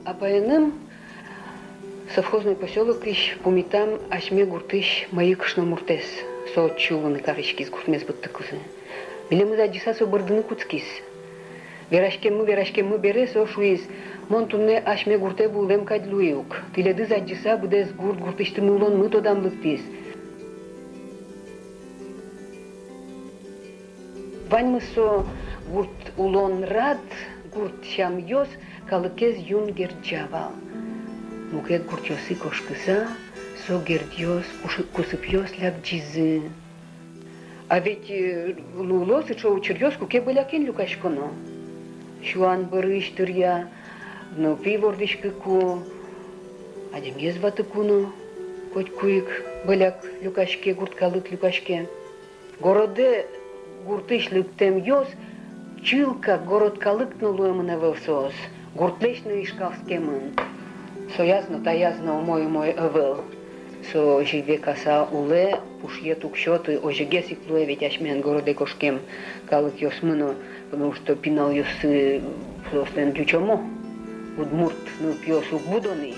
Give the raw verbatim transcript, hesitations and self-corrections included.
Апаеным Совхозной посёлокысь пумитам асьме гуртысь мӧйы кышномуртэз, со отчы улыны кариськиз гуртмес быдтыкузы. Милемыз адӟыса, со бӧрдыны кутскиз. Вераськеммы, вераськеммы бере, со шуиз: «Мон туннэ асьме гуртэ вуылэм кадь луи ук. Тӥледыз адӟыса, быдэс гурт, гуртысьтымы улонмы тодам лыктӥз». Ваньмыз со гурт улон рад, гурт сямъёс, калыкез юн герӟа вал. Мукет гуртъёсы кошкыса, со гердъёс, кушы-, кусыпъёс лябӟизы. А ведь, э, луыло сыӵе учыръёс, куке бӧлякен люкаськоно. Сюан бӧрысь тыръя, нылпи вордӥськыку, адямиез ватыку но, котьку ик бӧляк люкаське, гурт калык люкаське. Городэ гуртысь лыктэмъёс чылкак город калык но луэмын ӧвӧл соос, гуртлэсь но ишкалскемын. Сояз но, таяз но умой-умой ӧвӧл. Со озьы векаса улэ, пушъет уг сёты, озьыгес ик луэ ведь асьмелэн городэ кошкем калыкъёсмы но, потому что пиналъёссы соослэн ӟучомо, удмурт нылпиос уг будо ни.